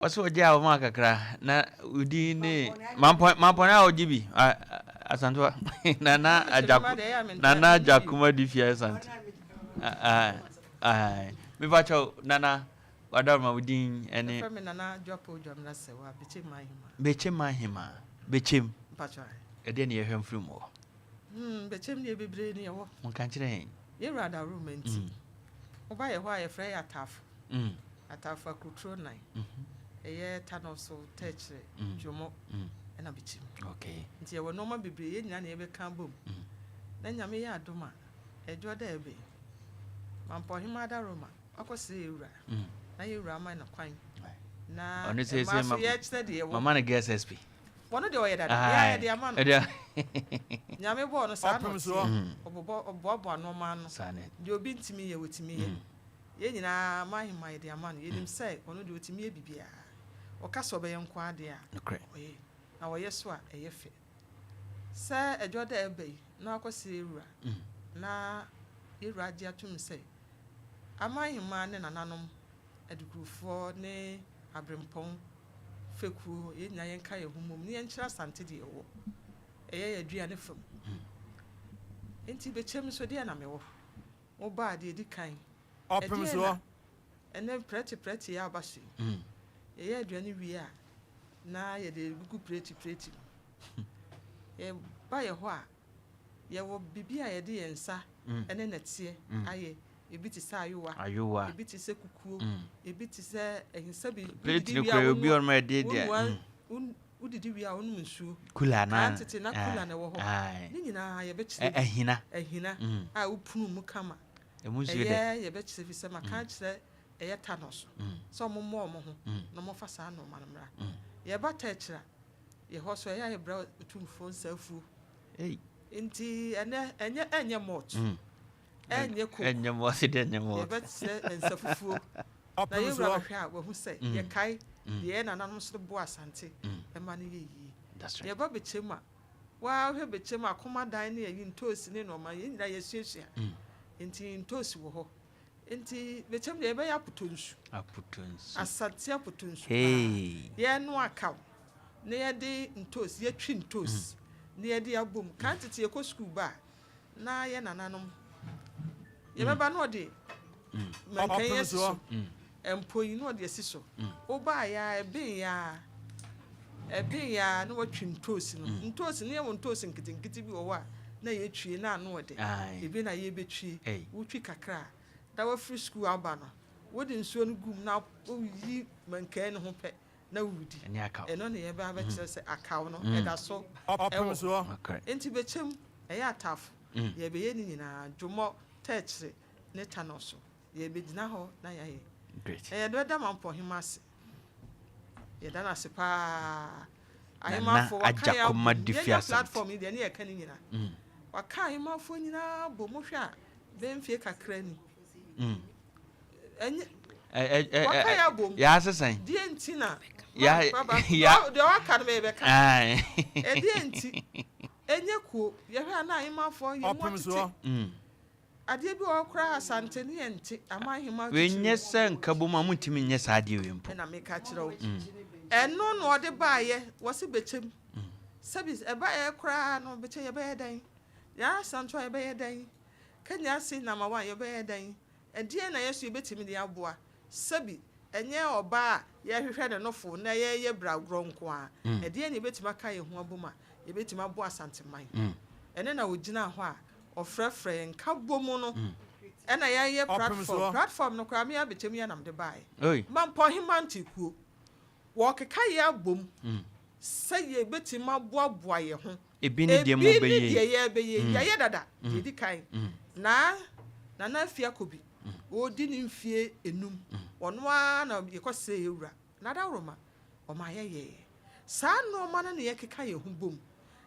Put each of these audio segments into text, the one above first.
Ɔsɛ ɔgye a ɔma kakra na odi ne mampɔne a ɔgye bi Asantewa Nana Agyako Nana Agyakoma di fia Asante. Mepa kyɛw Nana wadaroma wo din ɛne. Yɛfrɛ me Nana Dwapo Dwamena Sɛwa Bekyem Mahema. Bekyem Mahema Bekyem. Mpakyɛw. Ɛdeɛ ne yɛhwɛ mfiri mu hɔ. Hmm Bekyem deɛ bebree ne yɛwɔ. Monka nkyerɛ yɛn. Yɛwura Adaworoma nti. Woba yɛ hɔ a yɛfrɛ yɛ Atafo. Atafo Akuruturo nan. Ɛyɛ Tanɔso, Tɛkyerɛ, Dwomo ɛna Bekyem. Okay. Nti yɛwɔ nneɛma bebree yɛn nyinaa na yɛbɛka abom. Na Nyame yɛ adom a ɛdwoɔ dɛ ɛbɛn. Mampɔhema Adaworoma wakɔsrɛ yɛ wura. Na yɛ wura ama no kwan. Na Ɔno sɛ mmaa sɛ so yɛkyerɛ deɛ yɛwɔ. mama no girls SP. Wɔno deɛ ɔyɛ dada. Yɛ a yɛde ama no. Nyame bɔɔ no saa na ɔteɛ. Ɔbobɔ ɔboaboa nneɛma ano. Saa ne. Deɛ obi ntumi yɛ ɔtumi yɛ. Yɛn nyinaa Mahema yɛde ama no. Yɛnim sɛ ɔno deɛ ɔtumi yɛ biribiara. Ɔka sɛ ɔbɛyɛ nko ara deɛ a, Nokorɛ. ɔyɛ. Na ɔyɛ so a, ɛyɛ fɛ. Sɛ ɛdwo da ɛba yi na wakɔsrɛ yɛn wura na yɛn wura agye atom sɛ Amanhemaa ne nananom Adikurufoɔ ne Aberempɔn fekuo yɛn nyinaa yɛnka yɛn ho mmom na yɛnkyerɛ Asante deɛ ɛwɔ ɛyɛ yɛn aduane fam. Nti bɛkyɛm nso deɛ na mewɔ. Wobaa deɛ ɛdi kan ɛdeɛn na ɛnɛ prɛte prɛte yi aba so yi. Yɛyɛ aduane wie a na yɛde gugu prɛte prɛte mu. Yɛba yɛ hɔ a yɛwɔ biribi a yɛde yɛn nsa ne nɛteɛ ayɛ. Ebi te sɛ ayowa, Ayowa. ebi te sɛ kukuo, ebi te sɛ nsa bi. Plate Wodidi no wie a koraa obi wonoa wɔ hɔ a ɛde deɛ. wonoa wodidi wie a wonom nsuo. Kula Kan na. tete na kula na ɛwɔ hɔ. Ne nyinaa yɛbɛkyerɛ bi. Ahina. Ahina a wopunu mu kama. Emu nsuo dɛ. Ɛyɛ yɛbɛkyerɛ fi sɛ maka akyerɛ ɛyɛ Thanos sɛ ɔmo mmɔ ɔmo ho na ɔmo fa saa nnoɔma no mmra. Yɛba Tɛkyerɛ a, yɛ hɔ so ɛyɛ a yɛbrɛ Otumfoɔ nsa afuo. Ei. Nti ɛnɛ ɛnyɛ ɛnyɛ malt. Ɛnyɛ coke. Ɛnyɛ malt deɛ ɛnyɛ malt. Yɛbɛkyerɛ nsa fufuo. Na yɛn wura bɛhwɛ a wahu sɛ yɛkae deɛ yɛn nananom nso de boa Asante ma no yɛ yie. That's right. Yɛba bɛkyɛ mu a, waa wohwɛ bɛkyɛ mu a akomadan ne ayi ntoosi ne nnoɔma yɛn nyinaa yɛsuasua. Nti ntoosi wɔ hɔ. Nti bɛkyɛm deɛ yɛbɛyɛ apotonsu. Apotonsu. Asante apotonsu paa. Hey. Yɛnoa akaw na yɛde ntoosi, yɛtwi ntoosi na yɛde abom. Kan tete yɛkɔ sukuu ba a, na yɛ nananom yɛbɛba na ɔde mankan yi asi so, mpo yi na ɔde asi so. Wobaa yɛ a ɛben yɛ a ɛben yɛ a na watwi ntoosi no. Ntoosi no yɛwɔ ntoosi nketenkete bi wɔ hɔ a na yɛtwie na ano ɔde. Ebi na yɛbɛtwie. Wotwi kakra a na wafiri sukuu aba no, wode nsuo no gu mu na woyi mankan no ho pɛ na woredi. Ɛno na yɛbɛ abɛkyerɛ sɛ akaw no ɛda so ɛwɔ hɔ. Nti bɛkyɛm ɛyɛ atafo yɛbɛyɛ ne nyinaa dwomɔ, tɛkyere ne tanɔ so. Yɛbɛgyina hɔ na yɛayɛ. Na yɛde bɛda Mampɔhema ase. Yɛda no ase paa. Ahemafo waka yɛn abom. Yɛnya platform yi deɛ ne yɛka ne nyinaa. Waka ahemafo nyinaa bom. Wohwɛ a bɛyɛ mfie kakra ni. Ɛnyɛ waka yɛn abom. Yɛasesan. Deɛ nti na deɛ waka no bɛyɛ bɛka. Ɛdeɛ nti ɛnyɛ kuo. Yɛhwɛ a na ahemafoɔ yɛn mu atete. Adeɛ bi wɔ hɔ koraa Asante ne yɛn nte ama ahema Wei titiriw. nyɛ sɛ nkabom a montumi nyɛ saa adeɛ wei mpo. Ɛna meka kyerɛ wo. Ɛno na ɔde baeɛ, wɔse bɛkyɛm. Sɛbi ɛbaeɛ koraa no bɛkyɛ yɛbɛyɛ dɛn? Yɛn Asantewa yɛbɛyɛ dɛn? Kenya ase number one yɛbɛyɛ dɛn? Ɛdeɛn na yɛn nso yɛbɛtumi de aboa? Sɛbi ɛnyɛ ɔbaa a yɛrehwehwɛ ne nofo na yɛreyɛ bragorɔ nko ara. Ɛdeɛn na yɛbɛtumi aka yɛn ho abom a yɛbɛtumi aboa Asanteman? Ɛno na ɔgyinaa hɔ a ɔfrɛfrɛ yɛn nkabom no ɛna yɛayɛ platform. Platform no koraa me abɛkyɛm yi ara na mede baeɛ. Mampɔhema Ntekuo, wɔkeka yɛn abom sɛ yɛbɛtumi aboaboa yɛn ho. Ebi ne deɛ mobɛyɛ yi. Ebi ne deɛ yɛrebɛyɛ yi. Yɛayɛ dada, deɛ ɛdi kan. Na Nana Afia Kobi, ɔredi ne mfie enum, ɔno ara na yɛkɔsrɛɛ yɛn wura, Nadaworoma, ɔma yɛyɛeɛ. Saa nnoɔma no na yɛkeka yɛn ho bom.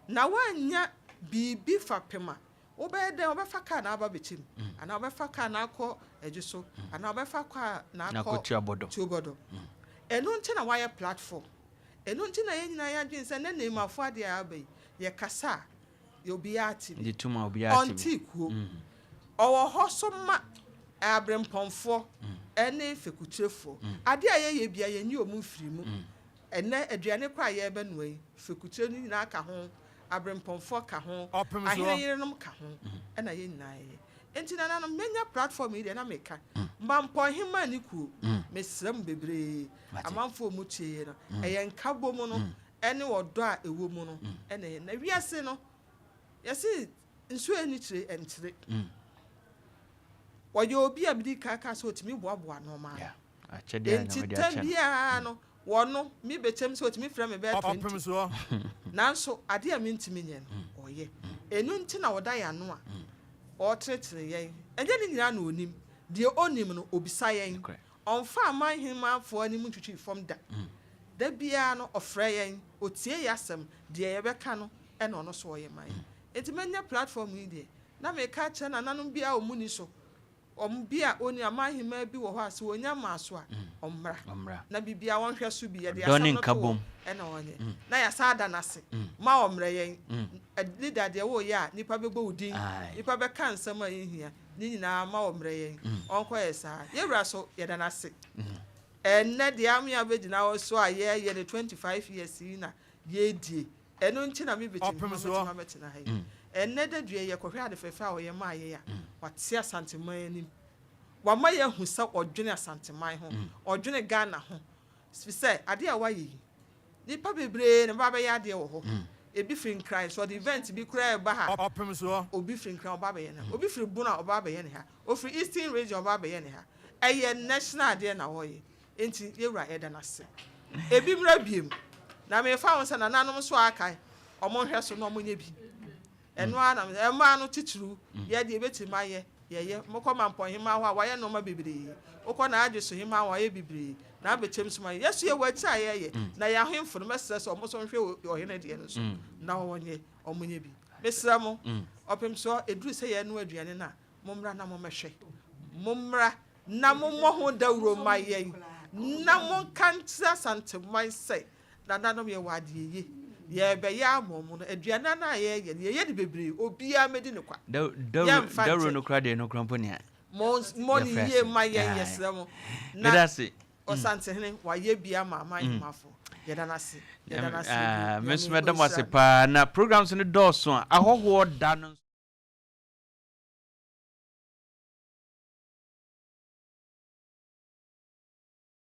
Na woannya biribi fapem a, wobɛyɛ dɛn? Wobɛfa kaa na aba abɛkyɛ mu, anaa wobɛfa kaa na akɔ Adwo so, anaa wobɛfa kaa na akɔ Tuobɔdɔ. Ɛno nti na woayɛ platform. Ɛno nti na yɛn nyinaa yɛadwene sɛ nnɛ Neimafoɔ adeɛ a aba yi, yɛkasa a, obiara te bi. Ɔnte kuo. Ɔwɔ hɔ so ma aberempɔnfoɔ. Ɛne fekuturefoɔ. Adeɛ a yɛyɛ biara yɛnyi wɔn mfiri mu. Ɛnnɛ aduane koraa a yɛrebɛnoa yi, fekuture no nyinaa ka ho, aberempɔnfoɔ ka ho, ahene yerenom ka ho, ɛna yɛn nyinaa yɛyɛ. Enti nananom, manya platform yi deɛ na meka, Mampɔnhemaa ne kuo, mesrɛ mo bebree, amanfoɔ a wɔtie yɛn no, ɛyɛ nkabom no ne ɔdɔ a ɛwɔ mu no na ɛyɛ. Na wiase no, yɛse nsuo a ɛnni kyire ɛnkyere. Ɔyɛ obi a medi kan kaa sɛ ɔtumi boaboa nnoɔma ano. Enti tɛm biara no, wɔno, me bɛkyɛm sɛ ɔtumi frɛ me bɛyɛ 20. Nanso adeɛ a mentumi nyɛ no, ɔyɛ. Ɛno nti na ɔda yɛn ano a ɔretenetene yɛn. Ɛnyɛ ne nyinaa na ɔnim. Deɛ ɔnim no, ɔbisa yɛn. Ɔmfa aman hemmafoɔ anim ntwitwi fam da. Da biara no, ɔfrɛ yɛn, ɔtie yɛn asɛm, deɛ yɛbɛka no na ɔno nso ɔyɛ ma yɛn. Enti manya platform yi deɛ, na meka akyerɛ nananom bi a wɔn nni so, wɔn bi a wɔnni aman hemmaa bi wɔ hɔ a sɛ wɔnya mmaa so a, wɔmmra na biribiara wɔnhwɛ so bi, yɛde Ɔdɔ ne asɛm no to hɔ nkabom. na wɔnyɛ. Na yɛasan ada no ase ma wɔmmrɛ yɛn. Leader deɛ woreyɛ a, nnipa bɛbɔ wo din, nnipa bɛka nsɛm a ɛnhia, ne nyinaa ma wɔmmrɛ yɛn. Ɔnkɔyɛ saa. Yɛn wura nso, yɛda no ase. Ɛnnɛ deɛ ame abɛgyina hɔ so a yɛreyɛ no 25 years yi na yɛredie. Ɛno nti na me bɛtumi ma mɛtumi abɛtena ha yi. Ɛnnɛ da dua yi yɛkɔhwɛ ade fɛfɛ a ɔyɛ maa yɛn a, wate Asanteman anim. Wama yɛahu sɛ ɔdwene Asanteman ho, ɔdwene Ghana ho. Firi sɛ adeɛ a wayɛ yi, nnipa bebree na bɛba abɛyɛ adeɛ wɔ hɔ. Ebi firi Nkran, sɛ ɔde event bi koraa reba ha, obi firi Nkran ɔba abɛyɛ no ha, obi firi Bono a ɔba abɛyɛ no ha, ɔfiri Eastern Region ɔba abɛyɛ no ha. Ɛyɛ national adeɛ na ɔreyɛ. Enti yɛn wura yɛda no ase. Ebi mmra biem. Na mefa ho sɛ nananom nso a aka wɔn nhwɛ so na wɔnyɛ bi. Ɛno ara na mmaa no titiriw yɛ deɛ ebetumi ayɛ yɛyɛ. Mokɔ Mampɔnhemaa hɔ a wɔayɛ nneɛma bebree. Wokɔ Naadweso hemaa hɔ a wɔayɛ bebree. N'abɛkyɛm nso wɔayɛ. Yɛn nso yɛwɔ akyiri a yɛyɛ. Na yɛn ahemfo no mɛsrɛ sɛ wɔn nso nhwɛ ɔhene deɛ no so na wɔnyɛ wɔnyɛ bi. Mesrɛ mo, ɔpem so ɛduru sɛ yɛrenoa aduane no a, mommra na mommɛhwɛ. Mommra na mommɔ ho dawuro mma yɛn, na monka nkyerɛ Asanteman sɛ, Nananom, yɛwɔ adeɛ ye, yɛrebɛyɛ ama wɔn no, aduane no a yɛreyɛ no, yɛyɛ no bebree, obiara mmɛdi no kwa. Yɛmfa Dawuro nkyɛ. no koraa deɛ, ɛno koraa mpo nea Mommɔ no yɛfrɛ yie ase. mma yɛn, Ae. yɛsrɛ mo. Na Meda ase. Ɔsantehene, wayɛ bi ama aman hemafo. Yɛda no ase. Yɛda no ase bebree. Me nso Nyame mɛda mo ase ɔnhyira no. paa. Na programs no dɔɔso a, ahɔhoɔ da no nso.